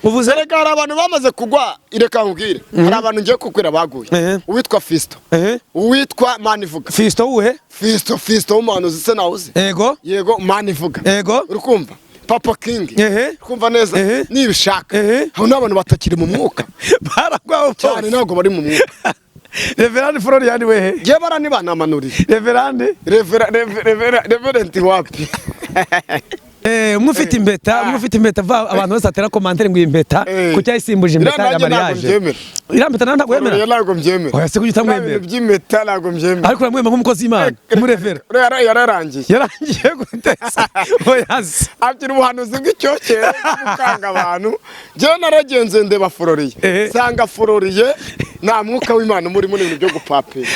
Uvuze? Reka, hari abantu bamaze kugwa. Reka nkubwire, hari abantu ngiye kukwira baguye. Uwitwa Fisto, uwitwa Manivuga. Fisto wuhe? Fisto w'umuhanuzi se nawe uzi? Ego. Yego, Manivuga. Ego. Uri kumva Papa King? Uri kumva neza? Nibishaka. Aho n'abantu batakiri mu mwuka. Baragwaho cyane. bose. Ntabwo bari mu mwuka. Reverend Florian wehe? Ngewe baranibantamanuriye. Reverend? Reverend wapi? Umwe ufite impeta, umwe ufite impeta va abantu bose batera commentaire ngo iyi impeta kuki yayisimbuje impeta Iriya ya nanjye ntabwo mariage. mbyemera. Iriya mpeta nawe ntabwo wemera? Uriya ntabwo mbyemera. Oya, se kuki utamwemera? Biriya bintu by'impeta ntabwo mbyemera. Ariko uramwemera nk'umukozi w'Imana, umurevera? Uriya yararangiye. Yarangiye guteza? Oya se. Agira ubuhanuzi bw'icyokere, gukanga abantu. Njyewe naragenze ndeba Floriye, nsanga Floriye nta mwuka w'Imana umurimo, n'ibintu byo gupapira.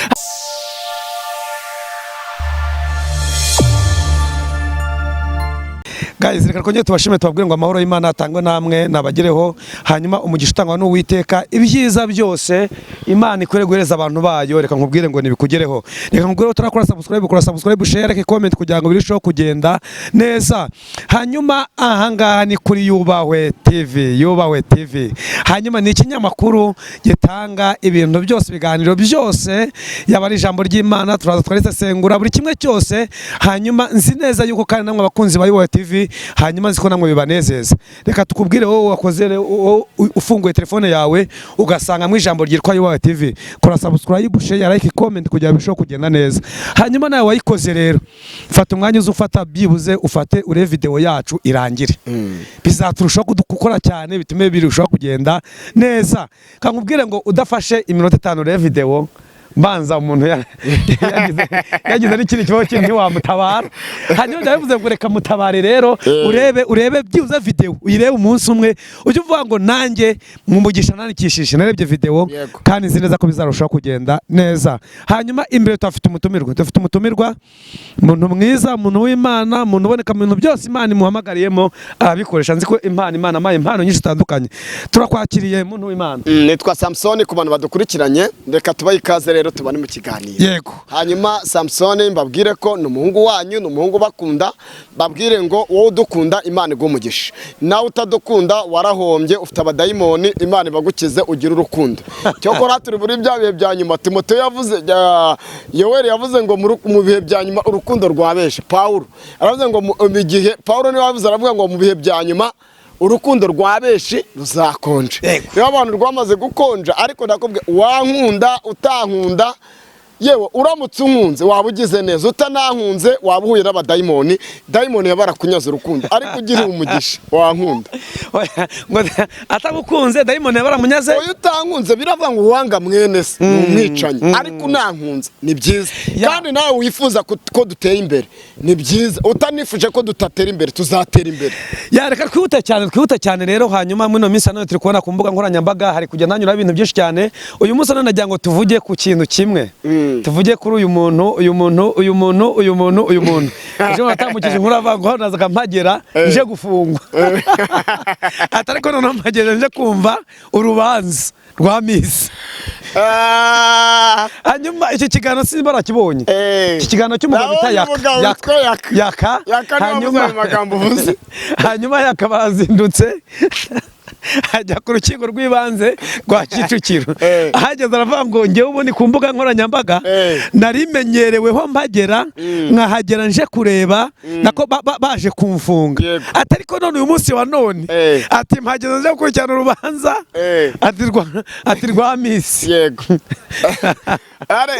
Guys, reka twongere tubashime, tubabwire ngo amahoro y'Imana atangwe namwe nabagereho, hanyuma umugisha utangwa n'Uwiteka, ibyiza byose Imana ikwiriye guhereza abantu bayo, reka nkubwire ngo nibikugereho. Reka nkubwire ko turakora subscribe, kora subscribe, share, like, comment kugira ngo birusheho kugenda neza. Hanyuma ahangaha ni kuri Yubahwe TV, Yubahwe TV. Hanyuma ni ikinyamakuru gitanga ibintu byose, ibiganiro byose, yaba ari ijambo ry'Imana turaza twarisesengura buri kimwe cyose. Hanyuma nzi neza yuko kandi namwe abakunzi ba Yubahwe TV, hanyuma nzi ko namwe bibanezeza. Reka tukubwire wowe wakoze, wowe ufunguye telefone yawe ugasangamo ijambo ryitwa Yubahwe TV, kora subscribe, share, like, comment kugira ngo birusheho kugenda neza. Hanyuma nawe wayikoze rero, fata umwanya uze ufata byibuze ufate urebe video yacu irangire, bizaturushaho gukora cyane, bitume birushaho kugenda neza. Kankubwire ngo udafashe iminota 5 urebe video, mbanza umuntu yagize n'ikindi kibazo kindi ntiwamutabara. Hanyuma byaba bivuze ngo reka mutabare rero, urebe byibuze video uyirebe umunsi umwe, ujye uvuga ngo nanjye mu mugisha nandikishije narebye video. Kandi nzi neza ko bizarushaho kugenda neza. Hanyuma imbere tuhafite umutumirwa, dufite umutumirwa, umuntu mwiza, umuntu w'Imana, umuntu uboneka mu bintu byose Imana imuhamagariyemo arabikoresha. Nzi ko impano Imana ampaye impano nyinshi zitandukanye. Turakwakiriye, muntu w'Imana. Nitwa Samsoni. Ku bantu badukurikiranye, reka tubahe ikaze rero, tubane mu kiganiro. Hanyuma Samsoni mbabwire ko ni umuhungu wanyu, ni umuhungu bakunda. Mbabwire ngo wowe udukunda, Imana iguhe umugisha, nawe utadukunda warahombye, ufite abadayimoni, Imana ibagukize ugire urukundo. Cyokora turi muri bya bihe bya nyuma Timoteyo yavuze, Yoweri yavuze ngo mu bihe bya nyuma urukundo rwa benshi. Pawulo aravuze ngo mu gihe Pawulo niwe wavuze, aravuga ngo mu bihe bya nyuma urukundo rwa benshi ruzakonja. Rero abantu rwamaze gukonja, ariko ndakubwiye, wankunda utankunda, yewe uramutse unkunze waba ugize neza, utanankunze waba uhuye n'abadayimoni, dayimoni yaba barakunyaze urukundo, ariko ugiriye umugisha wankunda. Oya, ngo atagukunze dayimoni yabaramunyaze. Oya, utankunze biravuga ngo uwanga mwene se ni umwicanyi, ariko unankunze ni byiza. Kandi nawe wifuza ko dutera imbere ni byiza, utanifuje ko tudatera imbere, tuzatera imbere. Ya, reka twihute cyane, twihute cyane rero. Hanyuma muri ino minsi nanone turi kubona ku mbuga nkoranyambaga hari kugenda hanyuraho ibintu byinshi cyane. Uyu munsi nanone nagira ngo tuvuge ku kintu kimwe, tuvuge kuri uyu muntu, uyu muntu, uyu muntu, uyu muntu, uyu muntu. Ejo natambukije inkuru avuga ngo nazaga mpagera nje gufungwa, ati ariko noneho mpagera nje kumva urubanza rwa Miss. Hanyuma iki kiganiro simba barakibonye, iki kiganiro cy'umugabo bita Ndabona Yaka. umugabo witwa Yaka. Yaka. Yaka niwe wavuze ayo magambo uvuze. Hanyuma Yaka barazindutse ajya ku rukiko rw'ibanze rwa Kicukiro. Ahageze aravuga ngo ngewe ubundi ku mbuga nkoranyambaga nari menyereweho mpagera, nkahagera nje kureba nako baje kumfunga, ati ariko none uyu munsi wa none, ati mpageze nje gukurikirana urubanza, ati rwa Miss. Yego.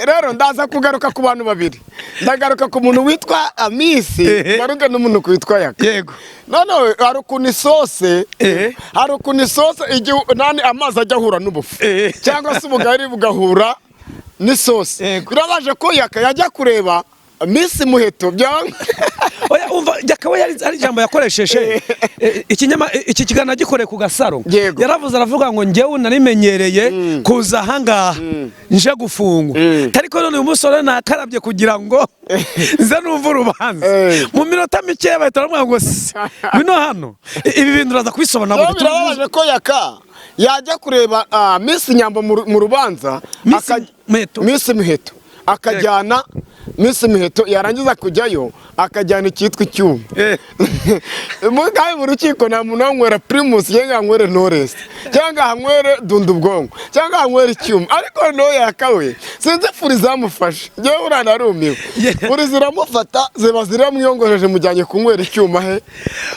Rero ndaza kugaruka ku bantu babiri, ndagaruka ku muntu witwa Amisi, ngaruke n'umuntu witwa Yaka. Noneho hari ukuntu isose, hari ukuntu isose igihe nani amazi ajya ahura n'ubufu, cyangwa se ubugari bugahura n'isosi. Birabaje ko Yaka yajya kureba Miss Muheto byaba Oya, umva, Yaka we yari ari ijambo yakoresheje. Ikinyama iki kiganiro agikoreye ku Gasaro. Yaravuze, aravuga ngo njyewe narimenyereye kuza ahangaha nje gufungwa, ariko none uyu musore nakarabye kugira ngo nze numve urubanza. Mu minota mikeya bahita baramubwira ngo si bino hano, ibi bintu uraza kubisobanura Rero gute? Birababaje ko Yaka yajya kureba Miss Nyambo mu rubanza Miss Muheto. Miss Muheto akajyana Miss Miheto yarangiza kujyayo akajyana icyitwa icyuma. Kandi mu rukiko nta muntu wanywera Primus cyangwa anywere Knowless cyangwa anywere Dunda Ubwonko cyangwa anywere icyuma, ariko noneho yakawe sinzi furi zamufashe. Ngewe uranarumiwe. Furi ziramufata, ziba ziramwiyongoreje, mujyanye kunywera icyuma he?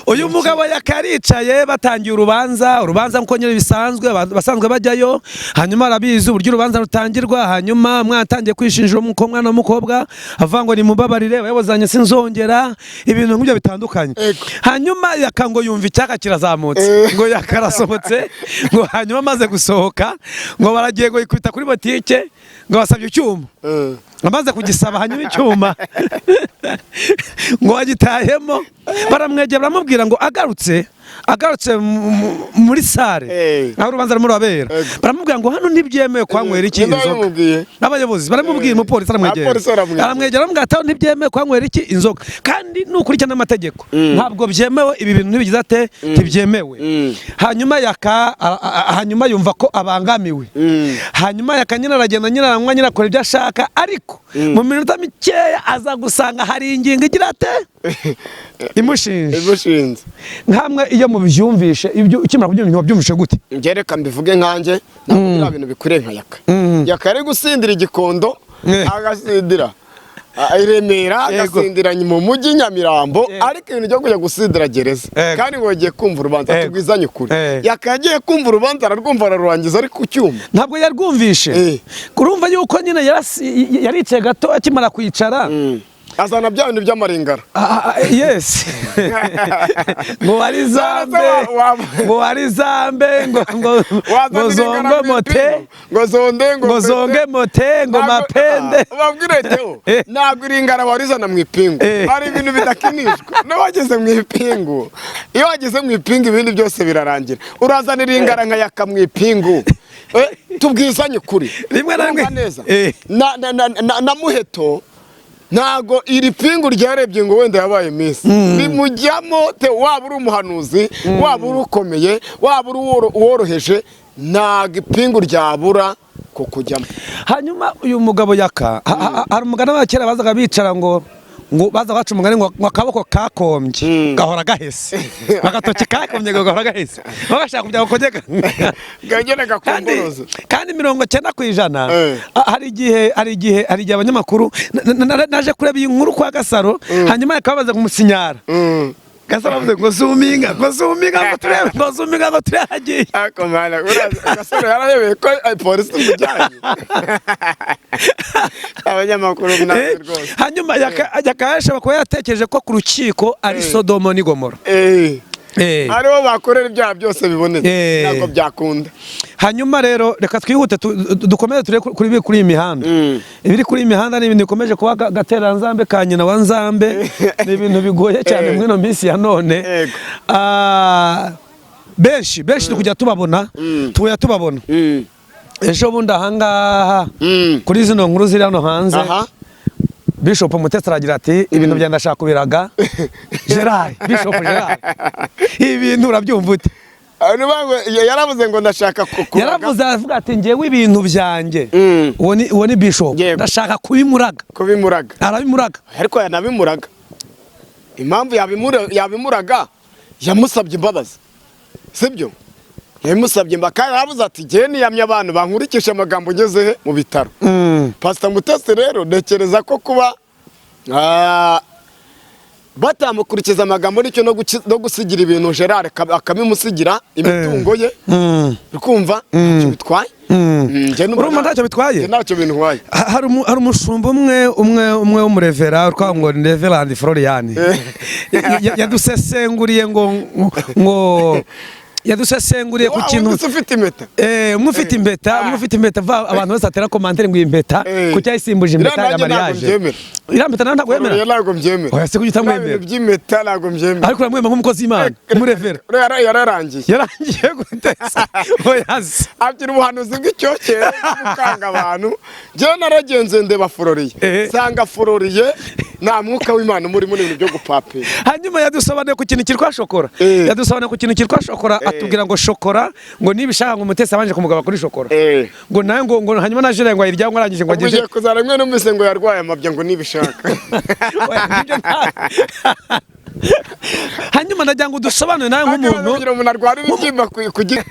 Uyu mugabo yakaricaye, batangiye urubanza. Urubanza nkuko nyine bisanzwe, basanzwe bajyayo, hanyuma arabizi uburyo urubanza rutangirwa. Hanyuma umwana atangiye kwishinjira, umwana w'umukobwa avuga ngo nimubabarire, abayobozi sinzongera, ibintu nk'ibyo bitandukanye. Hanyuma Yaka ngo yumva icyaka kirazamutse. Ngo yakarasohotse, ngo hanyuma amaze gusohoka ngo baragiye, ngo yikubita kuri botike, ngo basabye icyuma. Amaze kugisaba, hanyuma icyuma ngo agitahemo, baramwegera baramubwira ngo agarutse muri salle aho urubanza rurimo rurabera, baramubwira ngo hano ntibyemewe kuhanywera iki Ninde inzoga. wabimubwiye? Abayobozi baramubwira, umupolisi aramwegera. Abapolisi baramwegera. Aramwegera, aramubwira ati aho ntibyemewe kuhanywera iki inzoga, kandi nukurikirana n'amategeko ntabwo byemewe, ibi bintu ntibigize ate, ntibyemewe. Hanyuma Yaka hanyuma yumva ko abangamiwe. Hanyuma Yaka nyine aragenda, nyine aranywa, nyine akora ibyo ashaka, ariko mu minota mikeya aza gusanga hari ingingo igira ate, imushinja. Imushinze. Nkamwe iyo mubyumvishe, ibyo ukimara kubyumva wabyumvishe gute? Njye reka mbivuge nkanjye, ntabwo biriya bintu bikwiriye nka Yaka. Yaka yari gusindira Igikondo, agasindira i Remera, agasindira mu mujyi Nyamirambo, ariko ibintu byo kujya gusindira gereza kandi ngo bagiye kumva urubanza, tubwizanye ukuri, Yaka yagiye kumva urubanza, ararwumva, ararurangiza, ari ku cyuma. Ntabwo yarwumvishe. Urumva yuko nyine yaricaye gato, akimara kwicara azana bya bintu by'amaringara. Ah, ah, yes, ngo wari zambe, ngo wari zambe, ngo Wazana ngo iringara zongo mu mote ipingu, ngo zonde, ngo ngo zonge mote, ngo mapende. Babwire Teo, ntabwo iringara warizana mu ipingu. Hari ibintu bidakinishwa. Niba wageze mu ipingu, iyo wageze mu ipingu ibindi byose birarangira. Urazana iringara nka Yaka mu ipingu? Tubwizanye ukuri. Rimwe na rimwe. Urumva neza na Muheto, ntago iri pingu ryarebye ngo wenda yabaye Miss rimujyamo te. Waba uri umuhanuzi, waba uri ukomeye, waba uri uworoheje, ntago ipingu ryabura kukujyamo. Hanyuma uyu mugabo Yaka, hari umugani wa kera bazaga bicara, ngo baza baca umugani ngo akaboko kakombye gahora gahese, agatoki kakombye ngo gahora gahese, baba bashaka kugira ngo kongere Kagenda kandi gakumboroza. Kandi 90%, hari igihe abanyamakuru naje kureba iyi nkuru kwa Gasaro, hanyuma yakabaza kumusinyara. Gasaro avuze ngo zoominga, ngo zoominga, ngo turebe, ngo zoominga, ngo turebe hagiye. Ariko mana, uriya Gasaro yarayobeye ko polisi imujyanye. Abanyamakuru natwe rwose. Hanyuma Yaka yashobora kuba yatekereje ko ku rukiko ari Sodomo n'i Gomora. Aribo bakorera ibyaha byose bibonetse. Ntabwo byakunda. Hanyuma rero reka twihute, dukomeze turebe kuri iyi mihanda. Ibiri kuri iyi mihanda ni ibintu bikomeje kuba gateranzambe ka nyina wa nzambe, ni ibintu bigoye cyane muri ino minsi ya none. Ah, benshi benshi turi kujya tubabona, tujya tubabona ejo bundi ahangaha kuri zino nkuru ziri hano hanze. Bishop Mutesi aragira ati ibintu bya ndashaka kubiraga Gerard, Bishop Gerard, ibintu urabyumva ute? Yaravuze ngo ndashaka kuraga. Yaravuze, aravuga ati ngewe ibintu byanjye, uwo ni Bishop, ndashaka kubimuraga. Kubimuraga. Arabimuraga. Ariko yanabimuraga, impamvu yabimuraga, yamusabye imbabazi, sibyo? Yabimusabye imbabazi kandi yaravuze ati ngewe niyamye abantu bankurikisha amagambo ngeze he mu bitaro. Pastor Mutesi rero ntekereza ko kuba batamukurikiza amagambo nicyo no gusigira ibintu Gerard, akabimusigira imitungo ye, uri kumva ntacyo bitwaye. Njye numva Urumva ntacyo bitwaye? Njye ntacyo bintwaye. Hari umushumba umwe w'umurevera utwa ngo ni Reverend Florian, yadusesenguriye ngo yadusesenguriye ku Wa kintu wundi se ufite impeta? Umwe ufite impeta, umwe ufite impeta, va abantu bose batera commentaire ngo iyi mpeta kuki yayisimbuje impeta Iriya ya nanjye ntabwo mariage. mbyemera. Iriya mpeta nawe ntabwo wemera? Iriya ntabwo mbyemera. Oya, se kuki utamwemera? Biriya bintu by'impeta ntabwo mbyemera. Ariko uramwemera nk'umukozi w'Imana, umurevera? Uriya yararangiye. Yarangiye gute se? Oya se. Agira ubuhanuzi bw'icyokere bwo gukanga abantu. Njyewe naragenze ndeba Floriye, nsanga Floriye nta mwuka w'Imana umurimo, n'ibintu byo gupapira. Hanyuma yadusobanuye ku kintu cyitwa shokora. Yadusobanuye ku kintu cyitwa shokora. Atubwira ngo shokora, ngo nibishaka, ngo Mutesi abanje kumugaba kuri shokora, ngo nawe ngo hanyuma na Jire ngo ayirya, ngo arangije ngo Ubwo ageze ugiye kuzara rimwe numvise ngo yarwaye amabya, ngo nibishaka. Oya, ibyo hanyuma ndagira ngo dusobanure nawe nk'umuntu kugira umuntu arwara ibibyimba ku giti,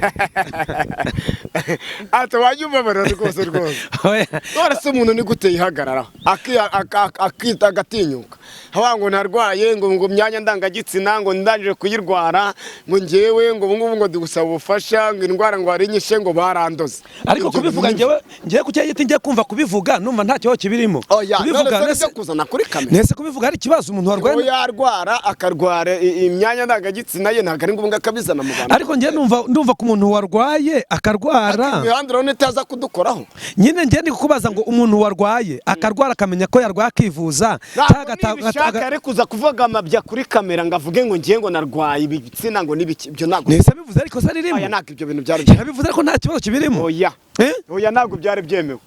ati wajya umbabarira rwose rwose. Oya. None se umuntu ni gute yihagararaho akita agatinyuka haba ngo ntarwaye, ngo myanya ndangagitsina, ngo ndangije kuyirwara, ngo ngewe ngo ubu ngubu ngo ndi gusaba ubufasha, ngo indwara ngo warinyishe, ngo barandoze? Ariko Ibyo kubivuga, bintu njyewe ngewe ku giti ngiye kumva kubivuga, numva nta kibazo kibirimo. Oya, none Kubivuga se nese nibyo kuzana kuri kamera? Nese kubivuga ari ikibazo, umuntu warwaye? Uwo yarwara, akarwara imyanya ndangagitsina ye, ntabwo ari ngombwa akabizana mu bantu. Ariko njyewe ndumva ku muntu warwaye akarwara Imihanda urabona itaza kudukoraho. Nyine njye ndi kukubaza ngo umuntu warwaye akarwara, akamenya ko yarwaye, akivuza, cyangwa Ntabwo nibishaka ari kuza kuvuga amabya kuri kamera, ngo avuge ngo ngiye ngo narwaye ibitsina, ngo n'ibiki, ibyo ntabwo. Nese bivuze ariko se ririmo? Oya, ntabwo ibyo bintu byari byemewe. Yabivuze, ariko nta kibazo kibirimo. Oya. Eh? Oya, ntabwo byari byemewe.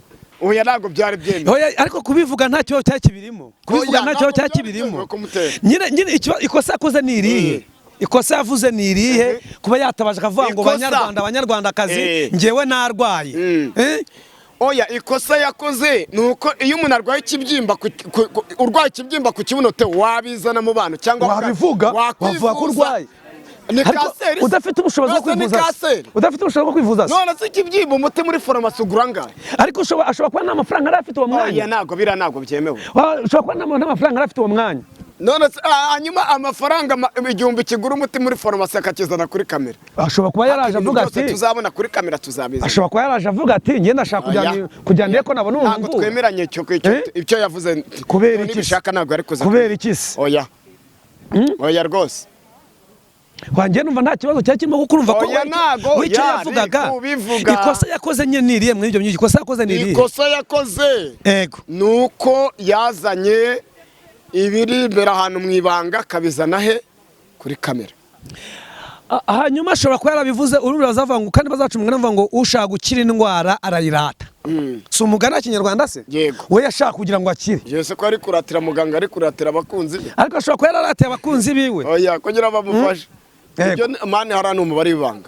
Oya, ntabwo byari byemewe. Oya, ariko kubivuga nta kibazo cyari kibirimo, kubivuga Oya, nta kibazo ntabwo cyari byari kibirimo. byemewe kumutera. Nyine ikosa yakoze ni irihe? Ikosa yavuze ni irihe, kuba yatabaje akavuga ngo banyarwanda, banyarwandakazi, njyewe narwaye? Eh? Oya, ikosa yakoze ni uko iyo umuntu arwaye ikibyimba urwaye ikibyimba ku kibuno te, wabizana mu bantu cyangwa Wabivuga, wavuga ko urwaye. Ni Ariko kanseri se? udafite ubushobozi bwo None se ni kwivuza se? kanseri? Udafite ubushobozi bwo kwivuza se? None se ikibyimba umuti muri farumasi ugura angahe? Ariko ashobora kuba nta mafaranga yari afite uwo Oya, mwanya. ntabwo biriya ntabwo byemewe. Ashobora kuba nta mafaranga yari afite uwo mwanya. None se hanyuma amafaranga 1000 kigura umuti muri farumasi akakizana kuri kamera? Ashobora kuba yaraje Ibintu avuga byose ati tuzabona kuri kamera tuzabizi. Ashobora kuba yaraje avuga ati njye ndashaka Oya. kujya ndebe ko nabona umuntu Ntabwo umvura. twemeranye icyo Eh? Ibyo yavuze Kubera iki se? nibishaka ntabwo ari kuza. Kubera iki se? Oya, oya rwose. Wanjye numva nta kibazo cyari kirimo, kuko urumva ko Oya, ntago we icyo yari yavugaga, kubivuga. ikosa yakoze nyine ni irihe muri ibyo byinshi? Ikosa yakoze ni irihe? Ikosa yakoze ni uko yazanye ibiri imbere ahantu mu ibanga, akabizana he? Kuri kamera. Hanyuma ashobora kuba yarabivuze, urumva bazavuga ngo, kandi bazaca umugani bavuga ngo ushaka gukira indwara arayirata. Si umugani wa Kinyarwanda se? Yego. We yashaka kugira ngo akire. Yose ko ari kuratira muganga, ari kuratira abakunzi be. Ariko ashobora kuba yararatiye abakunzi biwe. Oya, kugira bamufashe. Yego. Ibyo mani hariya ni umubare w'ibanga,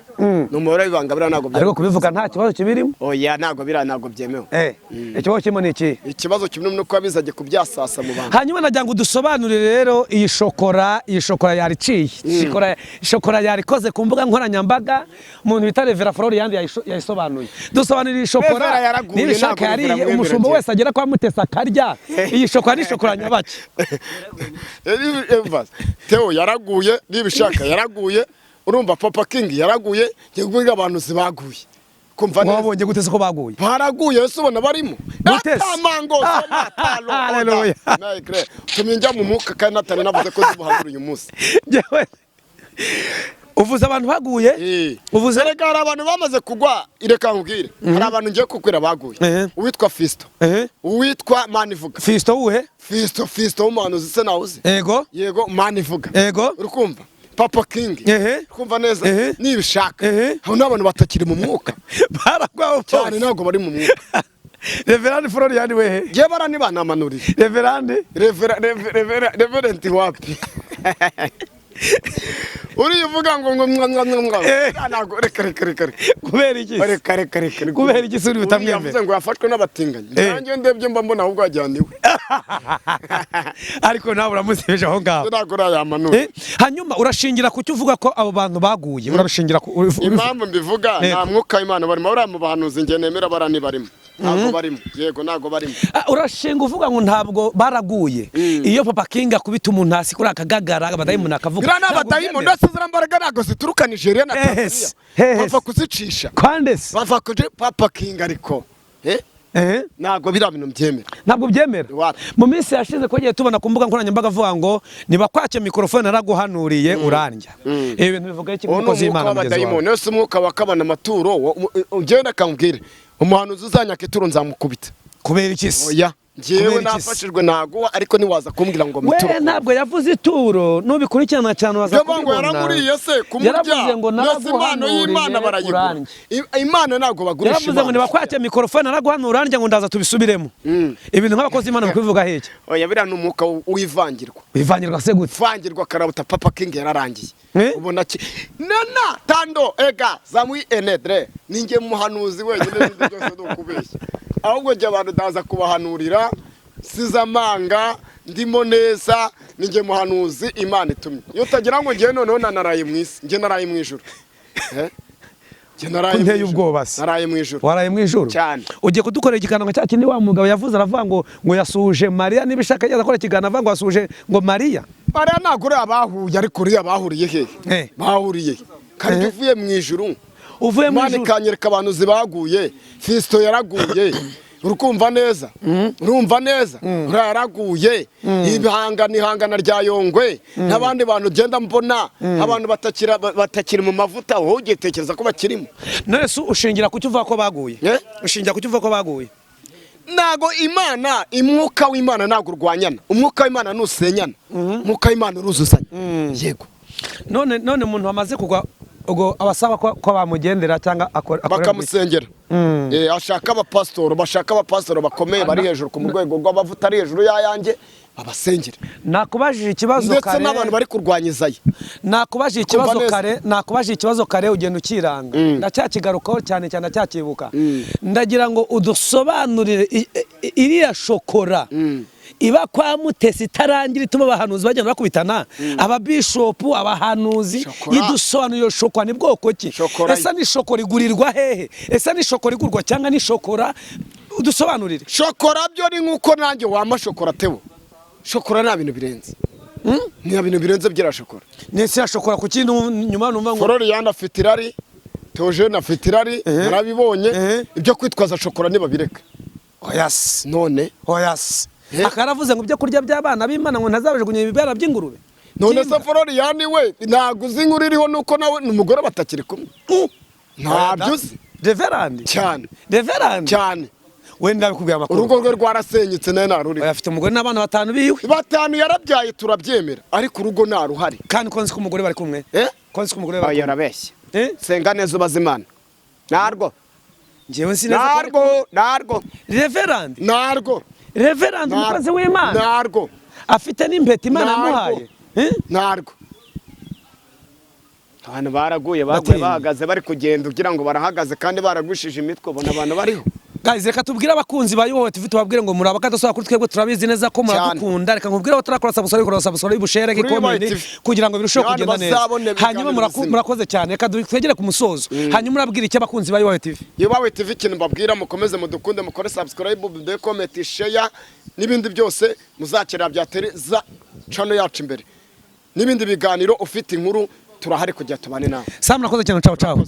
ni umubare w'ibanga, biriya ntabwo Ariko kubivuga nta kibazo kibirimo. Oya, ntabwo biriya ntabwo byemewe. Ikibazo kirimo ni iki? Ikibazo kimwe ni uko bizajya kubyasasa mu bantu. Hanyuma nagira ngo udusobanurire rero iyi shokora yariciye, shokora yarikoze ku mbuga nkoranyambaga. Umuntu bita Revera Florian yayisobanuye. Dusobanurire iyi shokora. Revera yaraguye, Niba ishaka ntabwo Revera yariye mwemera umushumba njye. wese agera kwa Mutesi akarya, iyi shokora ni shokora nyabaki? Eva, Theo yaraguye, nibishaka yaraguye, urumva Papa King yaraguye, ngiye kuvuga abantu zibaguye. Kumva neza. Wabonye gute se ko baguye? Baraguye, ese ubona barimo? Mutesi. Atamango somatalo. Hallelujah. Naikre. Tumye njya mu mwuka kandi natari navuze ko zibuhanura uyu munsi. Njyewe uvuze abantu baguye? Uvuze Erega hari abantu bamaze kugwa, reka nkubwire. Hari abantu ngiye kukwira baguye. Uwitwa Fisto. Uwitwa Manivuga. Fisto wuhe? Fisto, Fisto w'umuhanuzi se nawe uzi? Ego. Yego, Manivuga. Ego. Uri kumva? Papa King. Uri kumva neza? Nibishaka. Hano n'abantu batakiri mu mwuka. Baragwaho Cyane, bose. ntabwo bari mu mwuka. Reverend Florian wehe? Ngiye baranibantamanurira. Reverend Reverend wapi? Uriya uvuga ngo mwa mwa mwa mwa. Ntabwo, reka reka reka reka. Kubera iki se? Reka reka reka. Kubera iki se uri Uriya butamwemera? yavuze ngo yafashwe n'abatinganyi. Nanjye ndebye mba mbona ahubwo wajyana iwe. Ariko nawe uramusebeje aho ngaho. Ntabwo urayamanura. Hanyuma urashingira ku cyo uvuga ko abo bantu baguye, urabishingira ku Impamvu mbivuga, nta mwuka w'Imana barimo. Bariya mu bahanuzi njye nemera bara barimo, ntabwo barimo. Yego, ntabwo barimo. Ah, urashinga uvuga ngo ntabwo baraguye. Iyo Papa King akubita umuntu hasi kuri akagagara, abadayimoni akavuga. Biriya ni Ntabwo abadayimoni. byemera. Ndetse ziriya mbaraga ntabwo zituruka Nigeria na Tanzania. Hehe. Bava kuzicisha. Kwande se? Bava kuri Papa King, ariko ntabwo biriya bintu mbyemera. Ntabwo byemera. Wapi. Mu minsi yashize twagiye tubona ku mbuga nkoranyambaga avuga ngo niba kwake mikorofone naraguhanuriye urandya. Ibi bintu bivuga iki Uwo ni umukozi umwuka w'Imana mugenzi wawe? w'abadayimoni. Ese umwuka wakabana amaturo, ugenda akambwira umuhanuzi uzanyaka ituro nzamukubita. Kubera iki se? Oya. Njyewe Kubera iki se? nafashijwe, naguha, ariko ntiwaza kumbwira ngo We mituro. ntabwo yavuze ituro, nubikurikirana cyane waza Niyo mpamvu kubibona. yaramuriye se kumurya. Yaravuze ngo Mbese impano y'Imana naraguhanuriye barayigura? urandya. Imana ntabwo bagurisha. Yaravuze ngo Imana. nibakwake mikorofone, naraguhanura urandya, ngo ndaza tubisubiremo. Ibintu nk'abakozi b'Imana mukubivuga heke? Oya, biriya ni umwuka wivangirwa. Bivangirwa se gute? Vangirwa karabuta. Papa King yararangiye. Eh? Ubona ki nana tando ega zamui enedre, ninjye muhanuzi wenyine, n'ibindi byose ni ukubeshya. Ahubwo njye abantu ndaza kubahanurira size amanga, ndimo neza, ninjye muhanuzi Imana itumye. Iyo utagira ngo njyewe noneho nanaraye mu isi, njye naraye mu ijuru. Eh? Njye naraye mu Kunteye ijuru. ubwoba se. Naraye mu ijuru. Waraye mu ijuru? Cyane. Ugiye kudukorera ikiganiro nka cya kindi wa mugabo yavuze, aravuga ngo yasuhuje Mariya. Niba ishaka yaza akora ikiganiro avuga ngo yasuhuje ngo Mariya. Bariya ntabwo uriya bahuye, ariko uriya bahuriye hehe? Eh. Bahuriye kandi Eh. uvuye mu ijuru. Uvuye mu Imana ijuru. ikanyereka abantu zibaguye. Fisito yaraguye, urukumva neza, urumva neza, uriya yaraguye. Ibihangano, ihangana rya Yongwe n'abandi bantu ugenda mbona, abantu batakiri mu mavuta, wowe ugiye tekereza ko bakirimo? None se ushingira ku cyo uvuga ko baguye? Eh? Ushingira ku cyo uvuga ko baguye? Ntago Imana, umwuka w'Imana ntabwo urwanyana, umwuka w'Imana ntusenyana, umwuka w'Imana uruzuzanya, yego. None umuntu wamaze kugwa ubwo abasaba ko bamugendera cyangwa akorerwa iki? Bakamusengera. Ashaka abapasitoro, bashaka abapasitoro bakomeye bari hejuru ku rwego rw'amavuta ari hejuru y'ayanjye, babasengere. Nakubajije ikibazo Ndetse kare. n'abantu bari kurwanya Izayi. Nakubajije ikibazo neza. kare, nakubajije ikibazo kare, ugenda ukiranga, ndacyakigarukaho cyane cyane, ndacyakibuka. Ndagira ngo udusobanurire iriya shokora iba kwa Mutesi itarangira, ituma abahanuzi bagenda bakubitana, ababishopu, abahanuzi. Shokora. Idusobanurire iyo shokora ni bwoko ki? Shokora. Ese ni shokora igurirwa hehe? Ese ni shokora igurwa cyangwa ni shokora? Udusobanurire. Shokora byo ni nk'uko nanjye wampa shokora, Tebo. Shokora nta bintu birenze, nta bintu birenze byira shokora. Nese ya shokora kuki nyuma numva ngo Florian afite irari, Teogene afite irari, narabibonye. Ibyo kwitwaza shokora ntibabireka. Oyasi. None Oyasi. Eh? Akaravuze ngo ibyo kurya by'abana b'Imana ngo ntazabajugunya ibibara by'ingurube. None se Florian we ntabwo uzi inkuru iriho? Nuko nawe n'umugore batakiri kumwe, ntabyo uzi? Reverend? Cyane. Reverend? Cyane. Wenda ndabikubwira amakuru. Urugo rwe rwarasenyutse, nawe ntaruriho. Oya, afite umugore n'abana batanu biwe. Batanu yarabyaye, turabyemera, ariko urugo ntaruhari. Kandi ko nzi ko umugore bari kumwe? Eh? Ko nzi ko umugore bari Oya, kumwe? urabeshya. Eh? Senga neza, ubaze Imana, narwo. Njyewe sinzi ko bari Narwo, narwo. Reverend? Narwo. Reverend, umukozi w'Imana. Narwo. Afite n'impeta Imana Narwo. yamuhaye. Eh? Narwo. Abantu baraguye, baguye Ndatinye. bahagaze, bari kugenda ugira ngo barahagaze kandi baragushije imitwe, ubona abantu bariho. Guys, reka tubwire abakunzi ba Yuho TV, tubabwire ngo muri abakadasohoka kuri twebwe, turabizi neza ko muradukunda. Reka nkubwire aho turakora subscribe, kora subscribe, share, Kuri Yubahe comment TV. kugira ngo birusheho Abantu kugenda neza. bazabone ibiganiro Hanyuma bizima. murakoze cyane. Reka twegere ku musozo. Hanyuma urabwira icyo abakunzi ba Yuho TV? Yubawe TV, ikintu mbabwira, mukomeze mudukunde, mukore subscribe, muduhe comment, share n'ibindi byose muzakenera byateza channel yacu imbere n'ibindi biganiro. Ufite inkuru, turahari kugira tubane nawe. Sam, murakoze cyane. Ciao ciao.